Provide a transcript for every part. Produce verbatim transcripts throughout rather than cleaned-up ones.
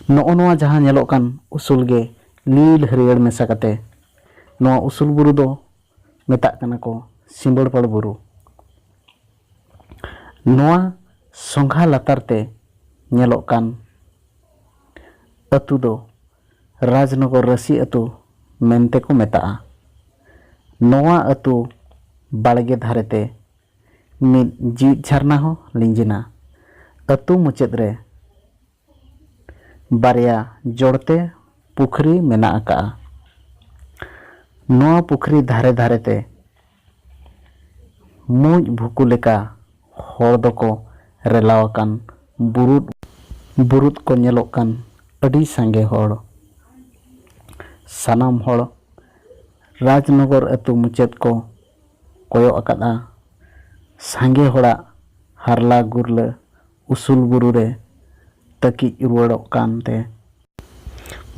ᱱᱚᱜᱼᱚ ᱱᱚᱣᱟ ᱡᱟᱦᱟᱸ ᱧᱮᱞᱚᱜ ᱠᱟᱱ ᱩᱥᱩᱞ ᱜᱮ ᱞᱤᱞ ᱦᱟᱹᱨᱭᱟᱹᱲ ᱢᱮᱥᱟ ᱠᱟᱛᱮ, ᱱᱚᱣᱟ ᱩᱥᱩᱞ ᱵᱩᱨᱩ ᱫᱚ ᱢᱮᱛᱟᱜ ᱠᱟᱱᱟ ᱠᱚ ᱥᱤᱸᱵᱟᱹᱲᱯᱟᱲ ᱵᱩᱨᱩ᱾ ᱱᱚᱣᱟ ᱥᱚᱸᱜᱷᱟ ᱞᱟᱛᱟᱨ ᱛᱮ ᱧᱮᱞᱚᱜ ᱠᱟᱱ ᱟᱹᱛᱩ ᱫᱚ ᱨᱟᱡᱽᱱᱚᱜᱚᱨ ᱨᱟᱹᱥᱤ ᱟᱹᱛᱩ ᱢᱮᱱᱛᱮ ᱠᱚ ᱢᱮᱛᱟᱜᱼᱟ᱾ ᱱᱚᱣᱟ ᱟᱹᱛᱩ ᱵᱟᱲᱜᱮ ᱫᱷᱟᱨᱮ ᱛᱮ ᱢᱤᱫ ᱡᱤᱣᱤᱫ ᱡᱷᱟᱨᱱᱟ ᱦᱚᱸ ᱞᱤᱸᱡᱤᱱᱟ᱾ ᱟᱹᱛᱩ ᱢᱩᱪᱟᱹᱫ ᱨᱮ ᱵᱟᱨᱭᱟ ᱡᱚᱲᱛᱮ ᱯᱩᱠᱷᱨᱤ ᱢᱮᱱᱟᱜ ᱟᱠᱟᱫᱼᱟ᱾ ᱱᱚᱣᱟ ᱯᱩᱠᱷᱨᱤ ᱫᱷᱟᱨᱮ ᱫᱷᱟᱨᱮ ᱛᱮ ᱢᱩᱸᱡ ᱵᱷᱩᱠᱩ ᱞᱮᱠᱟ ᱦᱚᱲ ᱫᱚᱠᱚ ᱨᱮᱞᱟᱣ ᱟᱠᱟᱱ ᱵᱩᱨᱩᱫ, ᱵᱩᱨᱩᱫ ᱠᱚ ᱧᱮᱞᱚᱜ ᱠᱟᱱ ᱟᱹᱰᱤ ᱥᱟᱸᱜᱮ ᱦᱚᱲ᱾ ᱥᱟᱱᱟᱢ ᱦᱚᱲ ᱨᱟᱡᱽᱱᱚᱜᱚᱨ ᱟᱹᱛᱩ ᱢᱩᱪᱟᱹᱫ ᱠᱚ ᱠᱚᱭᱚᱜ ᱟᱠᱟᱫᱼᱟ᱾ ᱥᱟᱸᱜᱮ ᱦᱚᱲᱟᱜ ᱦᱟᱨᱞᱟ ᱜᱩᱨᱞᱟᱹ ᱩᱥᱩᱞ ᱵᱩᱨᱩ ᱨᱮ ᱛᱟᱹᱠᱤᱡ ᱨᱩᱣᱟᱹᱲᱚᱜ ᱠᱟᱱᱛᱮ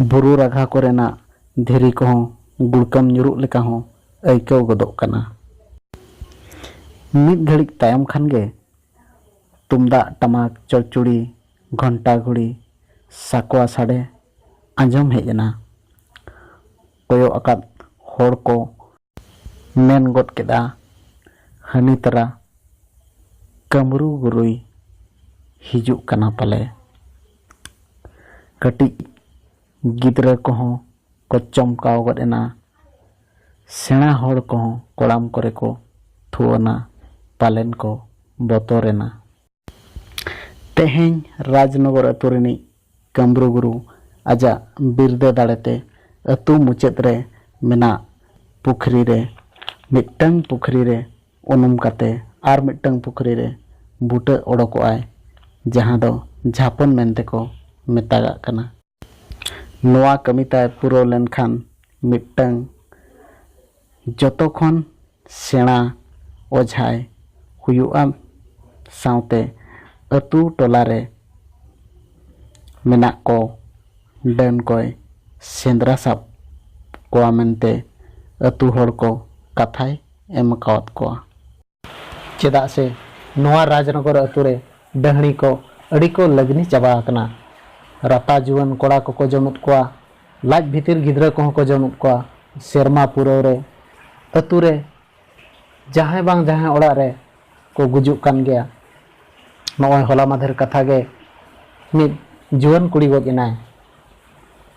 ᱵᱩᱨᱩ ᱨᱟᱜᱷᱟ ᱠᱚᱨᱮᱱᱟᱜ ᱫᱷᱤᱨᱤ ᱠᱚᱦᱚᱸ ᱜᱩᱲᱠᱟᱹᱢ ᱧᱩᱨᱩᱜ ᱞᱮᱠᱟ ᱦᱚᱸ ᱟᱹᱭᱠᱟᱹᱣ ᱜᱚᱫᱚᱜ ᱠᱟᱱᱟ᱾ ᱢᱤᱫ ᱜᱷᱟᱹᱲᱤᱡ ᱛᱟᱭᱚᱢ ᱠᱷᱟᱱ ᱜᱮ ᱛᱩᱢᱫᱟᱜ ᱴᱟᱢᱟᱠ, ᱪᱚᱲᱪᱩᱲᱤ, ᱜᱷᱚᱱᱴᱟ ᱜᱷᱩᱲᱤ, ᱥᱟᱠᱣᱟ ᱥᱟᱰᱮ ᱟᱸᱡᱚᱢ ᱦᱮᱡ ᱮᱱᱟ᱾ ᱠᱚᱭᱚᱜ ᱟᱠᱟᱫ ᱦᱚᱲ ᱠᱚ ᱢᱮᱱ ᱜᱚᱫ ᱠᱮᱫᱼᱟ, "ᱦᱟᱹᱱᱤ ᱛᱟᱨᱟ ᱠᱟᱹᱢᱨᱩ ᱜᱩᱨᱩᱭ ᱦᱤᱡᱩᱜ ᱠᱟᱱᱟ ᱯᱟᱞᱮ᱾" ᱠᱟᱹᱴᱤᱡ ᱜᱤᱫᱽᱨᱟᱹ ᱠᱚᱦᱚᱸ ᱠᱚ ᱪᱚᱢᱠᱟᱣ ᱜᱚᱫ ᱮᱱᱟ᱾ ᱥᱮᱬᱟ ᱦᱚᱲ ᱠᱚᱦᱚᱸ ᱠᱚᱲᱟᱢ ᱠᱚᱨᱮ ᱠᱚ ᱛᱷᱩᱣᱟᱹᱱᱟ, ᱯᱟᱞᱮᱱ ᱠᱚ ᱵᱚᱛᱚᱨᱮᱱᱟ᱾ ᱛᱮᱦᱮᱧ ᱨᱟᱡᱽᱱᱚᱜᱚᱨ ᱟᱹᱛᱩ ᱨᱤᱱᱤᱡ ᱠᱟᱹᱢᱨᱩ ᱜᱩᱨᱩ ᱟᱡᱟᱜ ᱵᱤᱨᱫᱟᱹ ᱫᱟᱲᱮᱛᱮ ᱟᱹᱛᱩ ᱢᱩᱪᱟᱹᱫ ᱨᱮ ᱢᱮᱱᱟᱜ ᱯᱩᱠᱷᱨᱤ ᱨᱮ, ᱢᱤᱫᱴᱟᱝ ᱯᱩᱠᱷᱨᱤ ᱨᱮ ᱩᱱᱩᱢ ᱠᱟᱛᱮ ᱟᱨ ᱢᱤᱫᱴᱟᱝ ᱯᱩᱠᱷᱨᱤ ᱨᱮ ᱵᱩᱴᱟᱹ ᱚᱰᱚᱠᱚᱜᱼᱟᱭ, ᱡᱟᱦᱟᱸ ᱫᱚ ᱡᱷᱟᱯᱚᱱ ᱢᱮᱱᱛᱮ ᱠᱚ ᱢᱮᱛᱟᱜᱟᱜ ᱠᱟᱱᱟ᱾ ᱱᱚᱣᱟ ᱠᱟᱹᱢᱤ ᱛᱟᱭ ᱯᱩᱨᱟᱹᱣ ᱞᱮᱱᱠᱷᱟᱱ ᱢᱤᱫᱴᱟᱝ ᱡᱚᱛᱚ ᱠᱷᱚᱱ ᱥᱮᱬᱟ ᱚᱡᱷᱟᱭ ᱦᱩᱭᱩᱜᱼᱟ᱾ ᱥᱟᱶᱛᱮ ᱟᱹᱛᱩ ᱴᱚᱞᱟ ᱨᱮ ᱢᱮᱱᱟᱜ ᱠᱚ ᱰᱟᱹᱱ ᱠᱚᱭ ᱥᱮᱸᱫᱽᱨᱟ ᱥᱟᱵ ᱠᱚᱣᱟ ᱢᱮᱱᱛᱮ ᱟᱹᱛᱩ ᱦᱚᱲ ᱠᱚ ᱠᱟᱛᱷᱟᱭ ᱮᱢ ᱟᱠᱟᱣᱟᱫ ᱠᱚᱣᱟ᱾ ᱪᱮᱫᱟᱜ ᱥᱮ ᱱᱚᱣᱟ ᱨᱟᱡᱽᱱᱚᱜᱚᱨ ᱟᱹᱛᱩ ᱨᱮ ᱰᱟᱹᱦᱲᱤ ᱠᱚ ᱟᱹᱰᱤ ᱠᱚ ᱞᱟᱹᱜᱽᱱᱤ ᱪᱟᱵᱟ ᱟᱠᱟᱱᱟ᱾ ᱨᱟᱯᱟ ᱡᱩᱣᱟᱹᱱ ᱠᱚᱲᱟ ᱠᱚᱠᱚ ᱡᱚᱢᱮᱫ ᱠᱚᱣᱟ, ᱞᱟᱡ ᱵᱷᱤᱛᱤᱨ ᱜᱤᱫᱽᱨᱟᱹ ᱠᱚᱦᱚᱸ ᱠᱚ ᱡᱚᱢᱮᱫ ᱠᱚᱣᱟ᱾ ᱥᱮᱨᱢᱟ ᱯᱩᱨᱟᱹᱣ ᱨᱮ ᱟᱹᱛᱩ ᱨᱮ ᱡᱟᱦᱟᱸᱭ ᱵᱟᱝ ᱡᱟᱦᱟᱸᱭ ᱚᱲᱟᱜ ᱨᱮ ᱠᱚ ᱜᱩᱡᱩᱜ ᱠᱟᱱ ᱜᱮᱭᱟ᱾ ᱱᱚᱜᱼᱚᱭ ᱦᱚᱞᱟ ᱢᱟᱫᱷᱮᱨ ᱠᱟᱛᱷᱟ ᱜᱮ ᱢᱤᱫ ᱡᱩᱣᱟᱹᱱ ᱠᱩᱲᱤ ᱜᱚᱡ ᱮᱱᱟᱭ᱾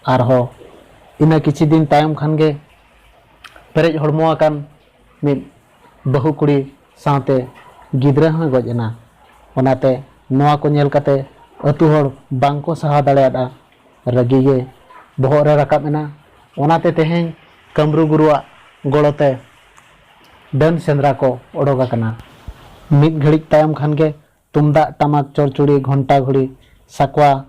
ᱟᱨᱦᱚᱸ ᱤᱱᱟᱹ ᱠᱤᱪᱷᱩ ᱫᱤᱱ ᱛᱟᱭᱚᱢ ᱠᱷᱟᱱ ᱜᱮ ᱯᱮᱨᱮᱡ ᱦᱚᱲᱢᱚ ᱟᱠᱟᱱ ᱢᱤᱫ ᱵᱟᱹᱦᱩ ᱠᱩᱲᱤ ᱥᱟᱶᱛᱮ ᱜᱤᱫᱽᱨᱟᱹ ᱦᱚᱸᱭ ᱜᱚᱡ ᱮᱱᱟ᱾ ᱚᱱᱟᱛᱮ ᱱᱚᱣᱟ ᱠᱚ ᱧᱮᱞ ᱠᱟᱛᱮ ᱟᱹᱛᱩ ᱦᱚᱲ ᱵᱟᱝ ᱠᱚ ᱥᱟᱦᱟᱣ ᱫᱟᱲᱮᱭᱟᱫᱼᱟ᱾ ᱨᱟᱹᱜᱤ ᱜᱮ ᱵᱚᱦᱚᱜ ᱨᱮ ᱨᱟᱠᱟᱵ ᱮᱱᱟ᱾ ᱚᱱᱟᱛᱮ ᱛᱮᱦᱮᱧ ᱠᱟᱹᱢᱨᱩ ᱜᱩᱨᱩᱣᱟᱜ ᱜᱚᱲᱚ ᱛᱮ ᱰᱟᱹᱱ ᱥᱮᱸᱫᱽᱨᱟ ᱠᱚ ᱚᱰᱚᱠ ᱟᱠᱟᱱᱟ᱾ ᱢᱤᱫ ᱜᱷᱟᱹᱲᱤᱡ ᱛᱟᱭᱚᱢ ᱠᱷᱟᱱ ᱜᱮ ᱛᱩᱢᱫᱟᱜ, ᱴᱟᱢᱟᱠ, ᱪᱚᱲᱪᱩᱲᱤ, ᱜᱷᱚᱱᱴᱟ, ᱜᱷᱩᱲᱤ, ᱥᱟᱠᱣᱟ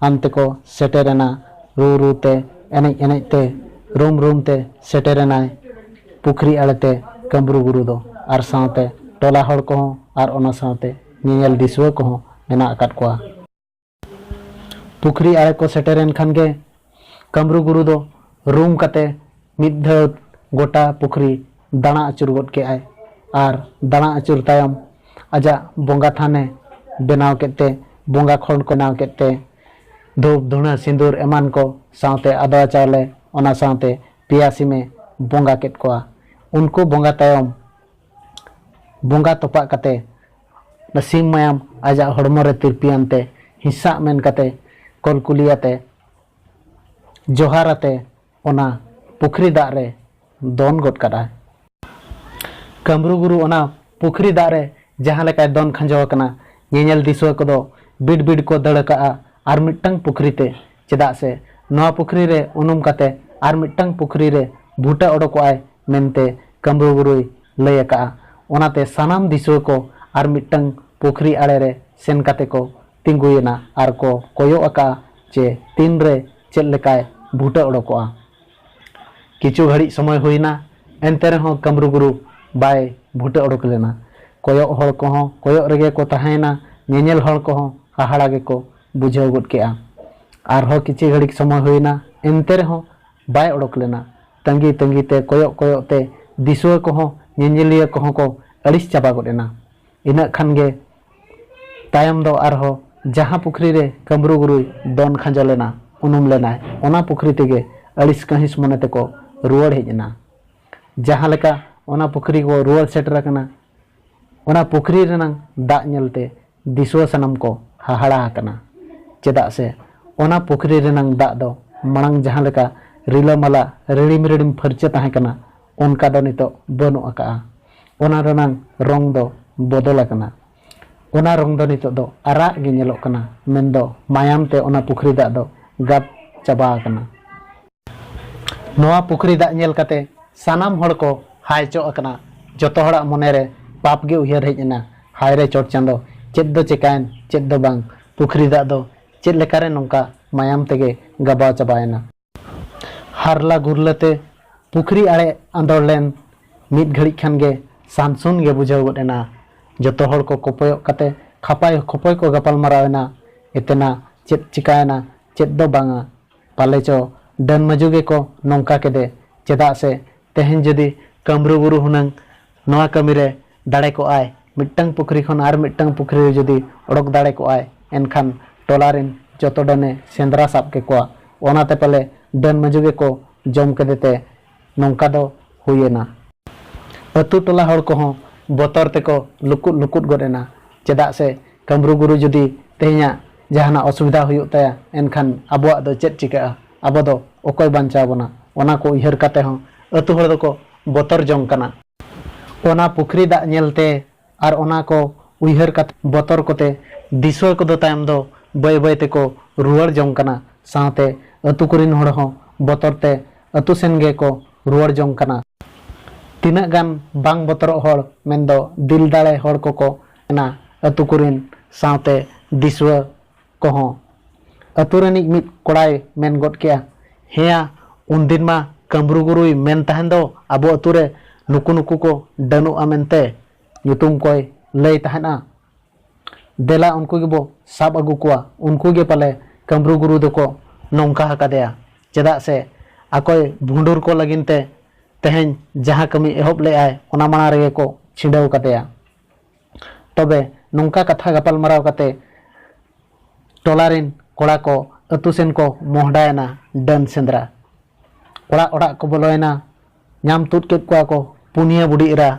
ᱟᱱ ᱛᱮᱠᱚ ᱥᱮᱴᱮᱨ ᱮᱱᱟ᱾ ᱨᱩ ᱨᱩ ᱛᱮ, ᱮᱱᱮᱡ ᱮᱱᱮᱡ ᱛᱮ, ᱨᱩᱢ ᱨᱩᱢ ᱛᱮ ᱥᱮᱴᱮᱨ ᱮᱱᱟᱭ ᱯᱩᱠᱷᱨᱤ ᱟᱲᱮ ᱛᱮ ᱠᱟᱹᱢᱨᱩ ᱜᱩᱨᱩ ᱫᱚ, ᱟᱨ ᱥᱟᱶᱛᱮ ᱴᱚᱞᱟ ᱦᱚᱲ ᱠᱚᱦᱚᱸ ᱟᱨ ᱚᱱᱟ ᱥᱟᱶᱛᱮ ᱧᱮᱧᱮᱞ ᱫᱤᱥᱩᱣᱟᱹ ᱠᱚᱦᱚᱸ ᱢᱮᱱᱟᱜ ᱟᱠᱟᱫ ᱠᱚᱣᱟ᱾ ᱯᱩᱠᱷᱨᱤ ᱟᱲᱮ ᱠᱚ ᱥᱮᱴᱮᱨᱮᱱ ᱠᱷᱟᱱ ᱜᱮ ᱠᱟᱹᱢᱨᱩ ᱜᱩᱨᱩ ᱫᱚ ᱨᱩᱢ ᱠᱟᱛᱮ ᱢᱤᱫ ᱫᱷᱟᱣ ᱜᱚᱴᱟ ᱯᱩᱠᱷᱨᱤ ᱫᱟᱬᱟ ᱟᱹᱪᱩᱨ ᱜᱚᱫ ᱠᱮᱜᱼᱟᱭ᱾ ᱟᱨ ᱫᱟᱬᱟ ᱟᱹᱪᱩᱨ ᱛᱟᱭᱚᱢ ᱟᱡᱟᱜ ᱵᱚᱸᱜᱟ ᱛᱷᱟᱱᱮ ᱵᱮᱱᱟᱣ ᱠᱮᱫ ᱛᱮ, ᱵᱚᱸᱜᱟ ᱠᱷᱚᱸᱰ ᱠᱚ ᱵᱮᱱᱟᱣ ᱠᱮᱫ ᱛᱮ, ᱫᱷᱩᱯ, ᱫᱷᱩᱬᱟᱹ, ᱥᱤᱸᱫᱩᱨ ᱮᱢᱟᱱ ᱠᱚ ᱥᱟᱶᱛᱮ ᱟᱫᱽᱣᱟ ᱪᱟᱣᱞᱮ, ᱚᱱᱟ ᱥᱟᱶᱛᱮ ᱯᱮᱭᱟ ᱥᱤᱢᱮ ᱵᱚᱸᱜᱟ ᱠᱮᱫ ᱠᱚᱣᱟ᱾ ᱩᱱᱠᱩ ᱵᱚᱸᱜᱟ ᱛᱟᱭᱚᱢ, ᱵᱚᱸᱜᱟ ᱛᱚᱯᱟᱜ ᱠᱟᱛᱮ, ᱚᱱᱟ ᱥᱤᱢ ᱢᱟᱭᱟᱢ ᱟᱡᱟᱜ ᱦᱚᱲᱢᱚ ᱨᱮ ᱛᱤᱨᱯᱤᱭᱟᱱ ᱛᱮ, ᱦᱤᱸᱥᱟᱜ ᱢᱮᱱ ᱠᱟᱛᱮ ᱠᱚᱞᱠᱩᱞᱤᱭᱟᱛᱮ, ᱡᱚᱦᱟᱨ ᱟᱛᱮ ᱚᱱᱟ ᱯᱩᱠᱷᱨᱤ ᱫᱟᱜ ᱨᱮ ᱫᱚᱱ ᱜᱚᱫ ᱠᱟᱫᱼᱟᱭ᱾ ᱠᱟᱹᱢᱨᱩ ᱜᱩᱨᱩ ᱚᱱᱟ ᱯᱩᱠᱷᱨᱤ ᱫᱟᱜ ᱨᱮ ᱡᱟᱦᱟᱸ ᱞᱮᱠᱟᱭ ᱫᱚᱱ ᱠᱷᱟᱸᱡᱚ ᱟᱠᱟᱱᱟ, ᱧᱮᱧᱮᱞ ᱫᱤᱥᱩᱣᱟᱹ ᱠᱚᱫᱚ ᱵᱤᱰ ᱵᱤᱰ ᱠᱚ ᱫᱟᱹᱲ ᱟᱠᱟᱫᱼᱟ ᱟᱨ ᱢᱤᱫᱴᱟᱝ ᱯᱩᱠᱷᱨᱤ ᱛᱮ᱾ ᱪᱮᱫᱟᱜ ᱥᱮ ᱱᱚᱣᱟ ᱯᱩᱠᱷᱨᱤ ᱨᱮ ᱩᱱᱩᱢ ᱠᱟᱛᱮ ᱟᱨ ᱢᱤᱫᱴᱟᱝ ᱯᱩᱠᱷᱨᱤ ᱨᱮ ᱵᱷᱩᱴᱟᱹ ᱚᱰᱚᱠᱚᱜᱼᱟᱭ ᱢᱮᱱᱛᱮ ᱠᱟᱹᱢᱨᱩ ᱜᱩᱨᱩᱭ ᱞᱟᱹᱭ ᱟᱠᱟᱫᱼᱟ᱾ ᱚᱱᱟᱛᱮ ᱥᱟᱱᱟᱢ ᱫᱤᱥᱩᱣᱟᱹ ᱠᱚ ᱟᱨ ᱢᱤᱫᱴᱟᱝ ᱯᱩᱠᱷᱨᱤ ᱟᱲᱮ ᱨᱮ ᱥᱮᱱ ᱠᱟᱛᱮ ᱠᱚ ᱛᱤᱸᱜᱩᱭᱮᱱᱟ ᱟᱨ ᱠᱚ ᱠᱚᱭᱚᱜ ᱟᱠᱟᱫᱼᱟ ᱡᱮ ᱛᱤᱱᱨᱮ ᱪᱮᱫ ᱞᱮᱠᱟᱭ ᱵᱷᱩᱴᱟᱹ ᱚᱰᱚᱠᱚᱜᱼᱟ᱾ ᱠᱤᱪᱷᱩ ᱜᱷᱟᱹᱲᱤᱡ ᱥᱚᱢᱚᱭ ᱦᱩᱭᱱᱟ, ᱮᱱᱛᱮ ᱨᱮᱦᱚᱸ ᱠᱟᱹᱢᱨᱩ ᱜᱩᱨᱩ ᱵᱟᱭ ᱵᱷᱩᱴᱟᱹ ᱚᱰᱚᱠ ᱞᱮᱱᱟ᱾ ᱠᱚᱭᱚᱜ ᱦᱚᱲ ᱠᱚᱦᱚᱸ ᱠᱚᱭᱚᱜ ᱨᱮᱜᱮ ᱠᱚ ᱛᱟᱦᱮᱸᱭᱮᱱᱟ, ᱧᱮᱧᱮᱞ ᱦᱚᱲ ᱠᱚᱦᱚᱸ ᱦᱟᱦᱟᱲᱟ ᱜᱮᱠᱚ ᱵᱩᱡᱷᱟᱹᱣ ᱜᱚᱫ ᱠᱮᱜᱼᱟ᱾ ᱟᱨᱦᱚᱸ ᱠᱤᱪᱷᱩ ᱜᱷᱟᱹᱲᱤᱡ ᱥᱚᱢᱚᱭ ᱦᱩᱭᱱᱟ, ᱮᱱᱛᱮ ᱨᱮᱦᱚᱸ ᱵᱟᱭ ᱚᱰᱚᱠ ᱞᱮᱱᱟ᱾ ᱛᱟᱺᱜᱤ ᱛᱟᱺᱜᱤ ᱛᱮ, ᱠᱚᱭᱚᱜ ᱠᱚᱭᱚᱜ ᱛᱮ ᱫᱤᱥᱩᱣᱟᱹ ᱠᱚᱦᱚᱸ, ᱧᱮᱧᱮᱞᱤᱭᱟᱹ ᱠᱚᱦᱚᱸ ᱠᱚ ᱟᱹᱲᱤᱥ ᱪᱟᱵᱟ ᱜᱚᱫ ᱮᱱᱟ᱾ ᱤᱱᱟᱹᱜ ᱠᱷᱟᱱ ᱜᱮ ᱛᱟᱭᱚᱢ ᱫᱚ ᱟᱨᱦᱚᱸ ᱡᱟᱦᱟᱸ ᱯᱩᱠᱷᱨᱤ ᱨᱮ ᱠᱟᱹᱢᱨᱩ ᱜᱩᱨᱩᱭ ᱫᱚᱱ ᱠᱷᱟᱸᱡᱚ ᱞᱮᱱᱟ, ᱩᱱᱩᱢ ᱞᱮᱱᱟᱭ, ᱚᱱᱟ ᱯᱩᱠᱷᱨᱤ ᱛᱮᱜᱮ ᱟᱹᱲᱤᱥ ᱠᱟᱹᱦᱤᱥ ᱢᱚᱱᱮ ᱛᱮᱠᱚ ᱨᱩᱣᱟᱹᱲ ᱦᱮᱡ ᱮᱱᱟ᱾ ᱡᱟᱦᱟᱸ ᱞᱮᱠᱟ ᱚᱱᱟ ᱯᱩᱠᱷᱨᱤ ᱠᱚ ᱨᱩᱣᱟᱹᱲ ᱥᱮᱴᱮᱨ ᱟᱠᱟᱱᱟ, ᱚᱱᱟ ᱯᱩᱠᱷᱨᱤ ᱨᱮᱱᱟᱝ ᱫᱟᱜ ᱧᱮᱞᱛᱮ ᱫᱤᱥᱩᱣᱟᱹ ᱥᱟᱱᱟᱢ ᱠᱚ ᱦᱟᱦᱟᱲᱟ ᱟᱠᱟᱱᱟ᱾ ᱪᱮᱫᱟᱜ ᱥᱮ ᱚᱱᱟ ᱯᱩᱠᱷᱨᱤ ᱨᱮᱱᱟᱝ ᱫᱟᱜ ᱫᱚ ᱢᱟᱲᱟᱝ ᱡᱟᱦᱟᱸ ᱞᱮᱠᱟ ᱨᱤᱞᱟᱹᱢᱟᱞᱟ ᱨᱤᱲᱤᱢ ᱨᱤᱲᱤᱢ ᱯᱷᱟᱹᱨᱪᱟᱹ ᱛᱟᱦᱮᱸ ᱠᱟᱱᱟ, ᱚᱱᱠᱟ ᱫᱚ ᱱᱤᱛᱚᱜ ᱵᱟᱹᱱᱩᱜ ᱟᱠᱟᱜᱼᱟ᱾ ᱚᱱᱟ ᱨᱮᱱᱟᱝ ᱨᱚᱝ ᱫᱚ ᱵᱚᱫᱚᱞ ᱟᱠᱟᱱᱟ᱾ ᱚᱱᱟ ᱨᱚᱝ ᱫᱚ ᱱᱤᱛᱚᱜ ᱫᱚ ᱟᱨᱟᱜ ᱜᱮ ᱧᱮᱞᱚᱜ ᱠᱟᱱᱟ, ᱢᱮᱱᱫᱚ ᱢᱟᱭᱟᱢ ᱛᱮ ᱚᱱᱟ ᱯᱩᱠᱷᱨᱤ ᱫᱟᱜ ᱫᱚ ᱜᱟᱫ ᱪᱟᱵᱟ ᱟᱠᱟᱱᱟ᱾ ᱱᱚᱣᱟ ᱯᱩᱠᱷᱨᱤ ᱫᱟᱜ ᱧᱮᱞ ᱠᱟᱛᱮ ᱥᱟᱱᱟᱢ ᱦᱚᱲ ᱠᱚ ᱦᱟᱭ ᱪᱚᱜ ᱟᱠᱟᱱᱟ᱾ ᱡᱚᱛᱚ ᱦᱚᱲᱟᱜ ᱢᱚᱱᱮ ᱨᱮ ᱯᱟᱯ ᱜᱮ ᱩᱭᱦᱟᱹᱨ ᱦᱮᱡ ᱮᱱᱟ, "ᱦᱟᱭ ᱨᱮ ᱪᱚᱴ ᱪᱟᱸᱫᱚ, ᱪᱮᱫ ᱫᱚ ᱪᱮᱠᱟᱭᱮᱱ, ᱪᱮᱫ ᱫᱚ ᱵᱟᱝ? ᱯᱩᱠᱷᱨᱤ ᱫᱟᱜ ᱫᱚ ᱪᱮᱫ ᱞᱮᱠᱟᱨᱮ ᱱᱚᱝᱠᱟ ᱢᱟᱭᱟᱢ ᱛᱮᱜᱮ ᱜᱟᱵᱟᱣ ᱪᱟᱵᱟᱭᱮᱱᱟ?" ᱦᱟᱨᱞᱟ ᱜᱩᱨᱞᱟᱹ ᱛᱮ ᱯᱩᱠᱷᱨᱤ ᱟᱲᱮ ᱟᱸᱫᱚᱲ ᱞᱮᱱ ᱢᱤᱫ ᱜᱷᱟᱹᱲᱤᱡ ᱠᱷᱟᱱ ᱜᱮ ᱥᱟᱱᱥᱩᱱ ᱜᱮ ᱵᱩᱡᱷᱟᱹᱣ ᱜᱚᱫ ᱮᱱᱟ᱾ ᱡᱚᱛᱚ ᱦᱚᱲ ᱠᱚ ᱠᱚᱯᱚᱭᱚᱜ ᱠᱟᱛᱮ ᱠᱷᱟᱯᱟᱭ ᱠᱷᱚᱯᱚᱭ ᱠᱚ ᱜᱟᱯᱟᱞ ᱢᱟᱨᱟᱣ ᱮᱱᱟ᱾ ᱮᱛᱮᱱᱟ ᱪᱮᱫ ᱪᱤᱠᱟᱭᱮᱱᱟ, ᱪᱮᱫ ᱫᱚ ᱵᱟᱝᱟ, ᱯᱟᱞᱮ ᱪᱚ ᱰᱟᱹᱱ ᱢᱟᱹᱡᱩ ᱜᱮᱠᱚ ᱱᱚᱝᱠᱟ ᱠᱮᱫᱮ᱾ ᱪᱮᱫᱟᱜ ᱥᱮ ᱛᱮᱦᱮᱧ ᱡᱩᱫᱤ ᱠᱟᱹᱢᱨᱩ ᱜᱩᱨᱩ ᱦᱩᱱᱟᱹᱝ ᱱᱚᱣᱟ ᱠᱟᱹᱢᱤ ᱨᱮ ᱫᱟᱲᱮ ᱠᱚᱜᱼᱟᱭ, ᱢᱤᱫᱴᱟᱝ ᱯᱩᱠᱷᱨᱤ ᱠᱷᱚᱱ ᱟᱨ ᱢᱤᱫᱴᱟᱝ ᱯᱩᱠᱷᱨᱤ ᱨᱮ ᱡᱩᱫᱤ ᱚᱰᱚᱠ ᱫᱟᱲᱮ ᱠᱚᱜᱼᱟᱭ, ᱮᱱᱠᱷᱟᱱ ᱴᱚᱞᱟ ᱨᱮᱱ ᱡᱚᱛᱚ ᱰᱟᱹᱱᱮ ᱥᱮᱸᱫᱽᱨᱟ ᱥᱟᱵ ᱠᱮᱠᱚᱣᱟ᱾ ᱚᱱᱟᱛᱮ ᱯᱟᱞᱮ ᱰᱟᱹᱱ ᱢᱟᱹᱡᱩ ᱜᱮᱠᱚ ᱡᱚᱢ ᱠᱮᱫᱮ ᱛᱮ ᱱᱚᱝᱠᱟ ᱫᱚ ᱦᱩᱭ ᱮᱱᱟ᱾ ᱟᱹᱛᱩ ᱴᱚᱞᱟ ᱦᱚᱲ ᱠᱚᱦᱚᱸ ᱵᱚᱛᱚᱨ ᱛᱮᱠᱚ ᱞᱩᱠᱩᱫ ᱞᱩᱠᱩᱫ ᱜᱚᱫ ᱮᱱᱟ᱾ ᱪᱮᱫᱟᱜ ᱥᱮ ᱠᱟᱹᱢᱨᱩ ᱜᱩᱨᱩ ᱡᱩᱫᱤ ᱛᱮᱦᱮᱧᱟᱜ ᱡᱟᱦᱟᱱᱟᱜ ᱚᱥᱩᱵᱤᱫᱷᱟ ᱦᱩᱭᱩᱜ ᱛᱟᱭᱟ, ᱮᱱᱠᱷᱟᱱ ᱟᱵᱚᱣᱟᱜ ᱫᱚ ᱪᱮᱫ ᱪᱤᱠᱟᱹᱜᱼᱟ? ᱟᱵᱚ ᱫᱚ ᱚᱠᱚᱭ ᱵᱟᱧᱪᱟᱣ ᱵᱚᱱᱟ? ᱚᱱᱟ ᱠᱚ ᱩᱭᱦᱟᱹᱨ ᱠᱟᱛᱮ ᱦᱚᱸ ᱟᱹᱛᱩ ᱦᱚᱲ ᱫᱚᱠᱚ ᱵᱚᱛᱚᱨ ᱡᱚᱝ ᱠᱟᱱᱟ᱾ ᱚᱱᱟ ᱯᱩᱠᱷᱨᱤ ᱫᱟᱜ ᱧᱮᱞᱛᱮ ᱟᱨ ᱚᱱᱟ ᱠᱚ ᱩᱭᱦᱟᱹᱨ ᱠᱟᱛᱮ ᱵᱚᱛᱚᱨ ᱠᱚᱛᱮ ᱫᱤᱥᱩᱣᱟᱹ ᱠᱚᱫᱚ ᱛᱟᱭᱚᱢ ᱫᱚ ᱵᱟᱹᱭ ᱵᱟᱹᱭ ᱛᱮᱠᱚ ᱨᱩᱣᱟᱹᱲ ᱡᱚᱝ ᱠᱟᱱᱟ᱾ ᱥᱟᱶᱛᱮ ᱟᱹᱛᱩ ᱠᱚᱨᱮᱱ ᱦᱚᱲ ᱦᱚᱸ ᱵᱚᱛᱚᱨ ᱛᱮ ᱟᱹᱛᱩ ᱥᱮᱱ ᱜᱮᱠᱚ ᱨᱩᱣᱟᱹᱲ ᱡᱚᱝ ᱠᱟᱱᱟ᱾ ᱛᱤᱱᱟᱹᱜ ᱜᱟᱱ ᱵᱟᱝ ᱵᱚᱛᱚᱨᱚᱜ ᱦᱚᱲ, ᱢᱮᱱᱫᱚ ᱫᱤᱞ ᱫᱟᱲᱮ ᱦᱚᱲ ᱠᱚᱠᱚ ᱮᱱᱟ ᱟᱹᱛᱩ ᱠᱚᱨᱮᱱ ᱥᱟᱶᱛᱮ ᱫᱤᱥᱩᱣᱟᱹ ᱠᱚᱦᱚᱸ᱾ ᱟᱹᱛᱩ ᱨᱤᱱᱤᱡ ᱢᱤᱫ ᱠᱚᱲᱟᱭ ᱢᱮᱱ ᱜᱚᱫ ᱠᱮᱜᱼᱟ, "ᱦᱮᱸᱭᱟ, ᱩᱱᱫᱤᱱ ᱢᱟ ᱠᱟᱹᱢᱨᱩ ᱜᱩᱨᱩᱭ ᱢᱮᱱ ᱛᱟᱦᱮᱱ ᱫᱚ ᱟᱵᱚ ᱟᱹᱛᱩ ᱨᱮ ᱱᱩᱠᱩ ᱱᱩᱠᱩ ᱠᱚ ᱰᱟᱹᱱᱩᱜᱼᱟ ᱢᱮᱱᱛᱮ ᱧᱩᱛᱩᱢ ᱠᱚᱭ ᱞᱟᱹᱭ ᱛᱟᱦᱮᱱᱟ᱾ ᱫᱮᱞᱟ ᱩᱱᱠᱩ ᱜᱮᱵᱚ ᱥᱟᱵ ᱟᱹᱜᱩ ᱠᱚᱣᱟ, ᱩᱱᱠᱩ ᱜᱮ ᱯᱟᱞᱮ ᱠᱟᱹᱢᱨᱩ ᱜᱩᱨᱩ ᱫᱚᱠᱚ ᱱᱚᱝᱠᱟ ᱟᱠᱟᱫᱮᱭᱟ᱾ ᱪᱮᱫᱟᱜ ᱥᱮ ᱟᱠᱚᱭ ᱵᱷᱩᱸᱰᱩᱨ ᱠᱚ ᱞᱟᱹᱜᱤᱫ ᱛᱮ ᱛᱮᱦᱮᱧ ᱡᱟᱦᱟᱸ ᱠᱟᱹᱢᱤ ᱮᱦᱚᱵ ᱞᱮᱜᱼᱟᱭ, ᱚᱱᱟ ᱢᱟᱲᱟᱝ ᱨᱮᱜᱮ ᱠᱚ ᱪᱷᱤᱰᱟᱹᱣ ᱠᱟᱫᱮᱭᱟ᱾" ᱛᱚᱵᱮ ᱱᱚᱝᱠᱟ ᱠᱟᱛᱷᱟ ᱜᱟᱯᱟᱞᱢᱟᱨᱟᱣ ᱠᱟᱛᱮ ᱴᱚᱞᱟ ᱨᱮᱱ ᱠᱚᱲᱟ ᱠᱚ ᱟᱹᱛᱩ ᱥᱮᱱ ᱠᱚ ᱢᱚᱦᱰᱟᱭᱮᱱᱟ ᱰᱟᱹᱱ ᱥᱮᱸᱫᱽᱨᱟ᱾ ᱚᱲᱟᱜ ᱚᱲᱟᱜ ᱠᱚ ᱵᱚᱞᱚᱭᱮᱱᱟ᱾ ᱧᱟᱢ ᱛᱩᱫ ᱠᱮᱫ ᱠᱚᱣᱟ ᱠᱚ ᱯᱩᱱᱭᱟᱹ ᱵᱩᱰᱷᱤ ᱮᱨᱟ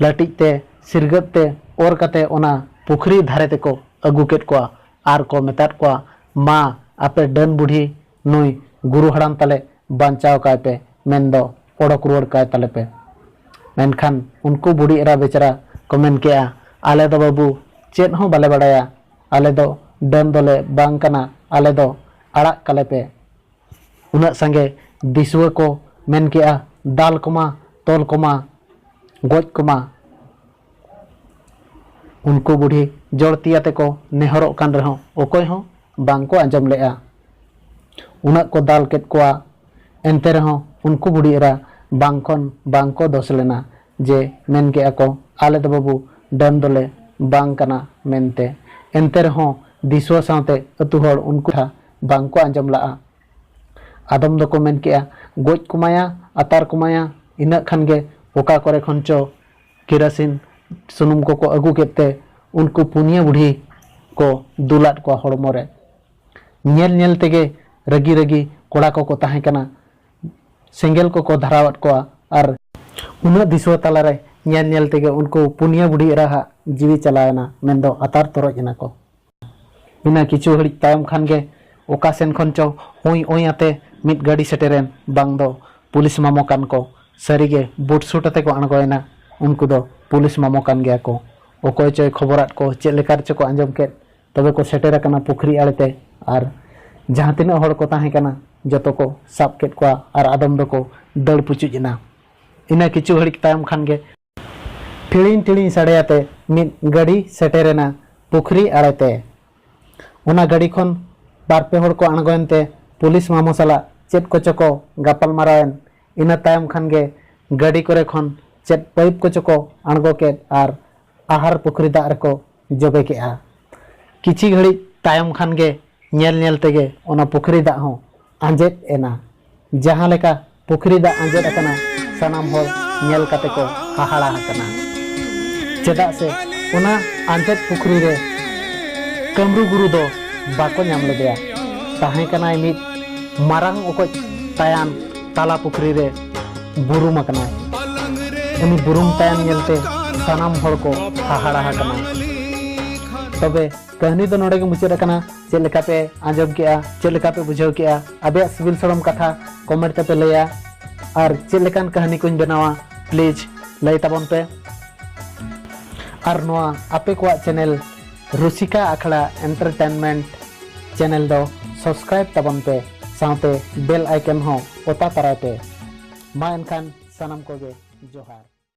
ᱞᱟᱹᱴᱤᱡ ᱛᱮ ᱥᱤᱨᱜᱟᱹᱫ ᱛᱮ ᱚᱨ ᱠᱟᱛᱮ ᱚᱱᱟ ᱯᱩᱠᱷᱨᱤ ᱫᱷᱟᱨᱮ ᱛᱮᱠᱚ ᱟᱹᱜᱩ ᱠᱮᱫ ᱠᱚᱣᱟ ᱟᱨ ᱠᱚ ᱢᱮᱛᱟᱫ ᱠᱚᱣᱟ, "ᱢᱟ ᱟᱯᱮ ᱰᱟᱹᱱ ᱵᱩᱰᱷᱤ ᱱᱩᱭ ᱜᱩᱨᱩ ᱦᱟᱲᱟᱢ ᱛᱟᱞᱮ ᱵᱟᱧᱪᱟᱣ ᱠᱟᱭ ᱯᱮ, ᱢᱮᱱᱫᱚ ᱚᱰᱚᱠ ᱨᱩᱣᱟᱹᱲ ᱠᱟᱭ ᱛᱟᱞᱮ ᱯᱮ᱾" ᱢᱮᱱᱠᱷᱟᱱ ᱩᱱᱠᱩ ᱵᱩᱰᱷᱤ ᱮᱨᱟ ᱵᱮᱪᱟᱨᱟ ᱠᱚ ᱢᱮᱱ ᱠᱮᱜᱼᱟ, "ᱟᱞᱮ ᱫᱚ ᱵᱟᱹᱵᱩ ᱪᱮᱫ ᱦᱚᱸ ᱵᱟᱞᱮ ᱵᱟᱲᱟᱭᱟ, ᱟᱞᱮ ᱫᱚ ᱰᱟᱹᱱ ᱫᱚᱞᱮ ᱵᱟᱝ ᱠᱟᱱᱟ, ᱟᱞᱮ ᱫᱚ ᱟᱲᱟᱜ ᱠᱟᱞᱮ ᱯᱮ᱾" ᱩᱱᱟᱹᱜ ᱥᱟᱸᱜᱮ ᱫᱤᱥᱩᱣᱟᱹ ᱠᱚ ᱢᱮᱱ ᱠᱮᱜᱼᱟ, "ᱫᱟᱞ ᱠᱚᱢᱟ, ᱛᱚᱞ ᱠᱚᱢᱟ, ᱜᱚᱡ ᱠᱚᱢᱟ᱾" ᱩᱱᱠᱩ ᱵᱩᱰᱷᱤ ᱡᱚᱲ ᱛᱤ ᱟᱛᱮ ᱠᱚ ᱱᱮᱦᱚᱨᱚᱜ ᱠᱟᱱ ᱨᱮᱦᱚᱸ ᱚᱠᱚᱭ ᱦᱚᱸ ᱵᱟᱝ ᱠᱚ ᱟᱸᱡᱚᱢ ᱞᱮᱜᱼᱟ᱾ ᱩᱱᱟᱹᱜ ᱠᱚ ᱫᱟᱞ ᱠᱮᱫ ᱠᱚᱣᱟ, ᱮᱱᱛᱮ ᱨᱮᱦᱚᱸ ᱩᱱᱠᱩ ᱵᱩᱰᱷᱤ ᱮᱨᱟ ᱵᱟᱝ ᱠᱷᱚᱱ ᱵᱟᱝ ᱠᱚ ᱫᱚᱥ ᱞᱮᱱᱟ ᱡᱮ ᱢᱮᱱ ᱠᱮᱜᱼᱟ ᱠᱚ, "ᱟᱞᱮ ᱫᱚ ᱵᱟᱹᱵᱩ ᱰᱟᱹᱱ ᱫᱚᱞᱮ ᱵᱟᱝ ᱠᱟᱱᱟ" ᱢᱮᱱᱛᱮ᱾ ᱮᱱᱛᱮ ᱨᱮᱦᱚᱸ ᱫᱤᱥᱩᱣᱟᱹ ᱥᱟᱶᱛᱮ ᱟᱹᱛᱩ ᱦᱚᱲ ᱩᱱᱠᱩ ᱠᱟᱛᱷᱟ ᱵᱟᱝ ᱠᱚ ᱟᱸᱡᱚᱢ ᱞᱟᱜᱼᱟ᱾ ᱟᱫᱚᱢ ᱫᱚᱠᱚ ᱢᱮᱱ ᱠᱮᱜᱼᱟ, "ᱜᱚᱡ ᱠᱚᱢᱟᱭᱟ, ᱟᱛᱟᱨ ᱠᱚᱢᱟᱭᱟ", ᱤᱱᱟᱹᱜ ᱠᱷᱟᱱ ᱜᱮ ᱚᱠᱟ ᱠᱚᱨᱮ ᱠᱷᱚᱱ ᱪᱚ ᱠᱮᱨᱟᱥᱤᱱ ᱥᱩᱱᱩᱢ ᱠᱚᱠᱚ ᱟᱹᱜᱩ ᱠᱮᱫ ᱛᱮ ᱩᱱᱠᱩ ᱯᱩᱱᱭᱟᱹ ᱵᱩᱰᱷᱤ ᱠᱚ ᱫᱩᱞᱟᱫ ᱠᱚᱣᱟ ᱦᱚᱲᱢᱚ ᱨᱮ᱾ ᱧᱮᱞ ᱧᱮᱞ ᱛᱮᱜᱮ ᱨᱟᱹᱜᱤ ᱨᱟᱹᱜᱤ ᱠᱚᱲᱟ ᱠᱚᱠᱚ ᱛᱟᱦᱮᱸ ᱠᱟᱱᱟ, ᱥᱮᱸᱜᱮᱞ ᱠᱚᱠᱚ ᱫᱷᱟᱨᱟᱣᱟᱫ ᱠᱚᱣᱟ ᱟᱨ ᱩᱱᱟᱹᱜ ᱫᱤᱥᱩᱣᱟᱹ ᱛᱟᱞᱟᱨᱮ ᱧᱮᱞ ᱧᱮᱞ ᱛᱮᱜᱮ ᱩᱱᱠᱩ ᱯᱩᱱᱭᱟᱹ ᱵᱩᱰᱷᱤ ᱮᱨᱟ ᱦᱟᱜ ᱡᱤᱣᱤ ᱪᱟᱞᱟᱣ ᱮᱱᱟ, ᱢᱮᱱᱫᱚ ᱟᱛᱟᱨ ᱛᱚᱨᱚᱡ ᱮᱱᱟ ᱠᱚ᱾ ᱤᱱᱟᱹ ᱠᱤᱪᱷᱩ ᱜᱷᱟᱹᱲᱤᱡ ᱛᱟᱭᱚᱢ ᱠᱷᱟᱱ ᱜᱮ ᱚᱠᱟ ᱥᱮᱱ ᱠᱷᱚᱱ ᱪᱚ ᱩᱸᱭ ᱩᱸᱭ ᱟᱛᱮ ᱢᱤᱫ ᱜᱟᱹᱰᱤ ᱥᱮᱴᱮᱨᱮᱱ, ᱵᱟᱝ ᱫᱚ ᱯᱩᱞᱤᱥ ᱢᱟᱢᱚ ᱠᱟᱱ ᱠᱚ᱾ ᱥᱟᱹᱨᱤᱜᱮ ᱵᱩᱴ ᱥᱩᱴ ᱟᱛᱮ ᱠᱚ ᱟᱬᱜᱚᱭᱮᱱᱟ ᱩᱱᱠᱩ ᱫᱚ ᱯᱩᱞᱤᱥ ᱢᱟᱢᱚ ᱠᱟᱱ ᱜᱮᱭᱟ ᱠᱚ᱾ ᱚᱠᱚᱭ ᱪᱚᱭ ᱠᱷᱚᱵᱚᱨᱟᱫ ᱠᱚ, ᱪᱮᱫ ᱞᱮᱠᱟ ᱨᱮᱪᱚ ᱠᱚ ᱟᱸᱡᱚᱢ ᱠᱮᱫ, ᱛᱚᱵᱮ ᱠᱚ ᱥᱮᱴᱮᱨ ᱟᱠᱟᱱᱟ ᱯᱩᱠᱷᱨᱤ ᱟᱲᱮᱛᱮ ᱟᱨ ᱡᱟᱦᱟᱸ ᱛᱤᱱᱟᱹᱜ ᱦᱚᱲ ᱠᱚ ᱛᱟᱦᱮᱸ ᱠᱟᱱᱟ ᱡᱚᱛᱚ ᱠᱚ ᱥᱟᱵ ᱠᱮᱫ ᱠᱚᱣᱟ ᱟᱨ ᱟᱫᱚᱢ ᱫᱚᱠᱚ ᱫᱟᱹᱲ ᱯᱩᱪᱩᱡ ᱮᱱᱟ᱾ ᱤᱱᱟᱹ ᱠᱤᱪᱷᱩ ᱜᱷᱟᱹᱲᱤᱡ ᱛᱟᱭᱚᱢ ᱠᱷᱟᱱ ᱜᱮ ᱴᱷᱤᱲᱤᱝ ᱴᱷᱤᱲᱤᱝ ᱥᱟᱰᱮ ᱟᱛᱮ ᱢᱤᱫ ᱜᱟᱹᱰᱤ ᱥᱮᱴᱮᱨᱮᱱᱟ ᱯᱩᱠᱷᱨᱤ ᱟᱲᱮᱛᱮ᱾ ᱚᱱᱟ ᱜᱟᱹᱰᱤ ᱠᱷᱚᱱ ᱵᱟᱨ ᱯᱮ ᱦᱚᱲ ᱠᱚ ᱟᱬᱜᱚᱭᱮᱱ ᱛᱮ ᱯᱩᱞᱤᱥ ᱢᱟᱢᱚ ᱥᱟᱞᱟᱜ ᱪᱮᱫ ᱠᱚᱪᱚ ᱠᱚ ᱜᱟᱯᱟᱞ ᱢᱟᱨᱟᱣᱮᱱ᱾ ᱤᱱᱟᱹ ᱛᱟᱭᱚᱢ ᱠᱷᱟᱱ ᱜᱮ ᱜᱟᱹᱰᱤ ᱠᱚᱨᱮ ᱠᱷᱚᱱ ᱪᱮᱫ ᱯᱟᱭᱤᱯ ᱠᱚᱪᱚ ᱠᱚ ᱟᱬᱜᱚ ᱠᱮᱫ ᱟᱨ ᱟᱦᱟᱨ ᱯᱩᱠᱷᱨᱤ ᱫᱟᱜ ᱨᱮᱠᱚ ᱡᱚᱵᱮ ᱠᱮᱜᱼᱟ᱾ ᱠᱤᱪᱷᱤ ᱜᱷᱟᱹᱲᱤᱡ ᱛᱟᱭᱚᱢ ᱠᱷᱟᱱ ᱜᱮ ᱧᱮᱞ ᱧᱮᱞ ᱛᱮᱜᱮ ᱚᱱᱟ ᱯᱩᱠᱷᱨᱤ ᱫᱟᱜ ᱦᱚᱸ ᱟᱸᱡᱮᱫ ᱮᱱᱟ᱾ ᱡᱟᱦᱟᱸ ᱞᱮᱠᱟ ᱯᱩᱠᱷᱨᱤ ᱫᱟᱜ ᱟᱸᱡᱮᱫ ᱟᱠᱟᱱᱟ, ᱥᱟᱱᱟᱢ ᱦᱚᱲ ᱧᱮᱞ ᱠᱟᱛᱮ ᱠᱚ ᱦᱟᱦᱟᱲᱟ ᱟᱠᱟᱱᱟ᱾ ᱪᱮᱫᱟᱜ ᱥᱮ ᱚᱱᱟ ᱟᱸᱡᱮᱫ ᱯᱩᱠᱷᱨᱤ ᱨᱮ ᱠᱟᱹᱢᱨᱩ ᱜᱩᱨᱩ ᱫᱚ ᱵᱟᱠᱚ ᱧᱟᱢ ᱞᱮᱫᱮᱭᱟ᱾ ᱛᱟᱦᱮᱸ ᱠᱟᱱᱟᱭ ᱢᱤᱫ ᱢᱟᱨᱟᱝ ᱚᱠᱚᱡ ᱛᱟᱭᱟᱱ ᱛᱟᱞᱟ ᱯᱩᱠᱷᱨᱤ ᱨᱮ ᱵᱩᱨᱩᱢ ᱟᱠᱟᱱᱟᱭ᱾ ᱩᱱᱤ ᱵᱩᱨᱩᱢ ᱛᱟᱭᱟᱱ ᱧᱮᱞᱛᱮ ᱥᱟᱱᱟᱢ ᱦᱚᱲ ᱠᱚ ᱦᱟᱦᱟᱲᱟ ᱟᱠᱟᱱᱟ᱾ ᱛᱚᱵᱮ ᱠᱟᱹᱦᱱᱤ ᱫᱚ ᱱᱚᱰᱮ ᱜᱮ ᱢᱩᱪᱟᱹᱫ ᱟᱠᱟᱱᱟ᱾ ᱪᱮᱫ ᱞᱮᱠᱟ ᱯᱮ ᱟᱸᱡᱚᱢ ᱠᱮᱜᱼᱟ, ᱪᱮᱫ ᱞᱮᱠᱟ ᱯᱮ ᱵᱩᱡᱷᱟᱹᱣ ᱠᱮᱜᱼᱟ, ᱟᱯᱮᱭᱟᱜ ᱥᱤᱵᱤᱞ ᱥᱚᱲᱚᱢ ᱠᱟᱛᱷᱟ comment ᱛᱮᱯᱮ ᱞᱟᱹᱭᱟ᱾ ᱟᱨ ᱪᱮᱫ ᱞᱮᱠᱟᱱ ᱠᱟᱹᱦᱱᱤ ᱠᱚᱧ ᱵᱮᱱᱟᱣᱟ, please ᱞᱟᱹᱭ ᱛᱟᱵᱚᱱ ᱯᱮ᱾ ᱟᱨ ᱱᱚᱣᱟ ᱟᱯᱮ ᱠᱚᱣᱟᱜ channel ᱨᱩᱥᱤᱠᱟ ᱟᱠᱷᱲᱟ entertainment channel ᱫᱚ subscribe ᱛᱟᱵᱚᱱ ᱯᱮ, ᱥᱟᱶᱛᱮ bell icon ᱦᱚᱸ ᱚᱛᱟ ᱛᱟᱨᱟᱭ ᱯᱮ᱾ ᱢᱟ ᱮᱱᱠᱷᱟᱱ ᱥᱟᱱᱟᱢ ᱠᱚᱜᱮ ᱡᱚᱦᱟᱨ᱾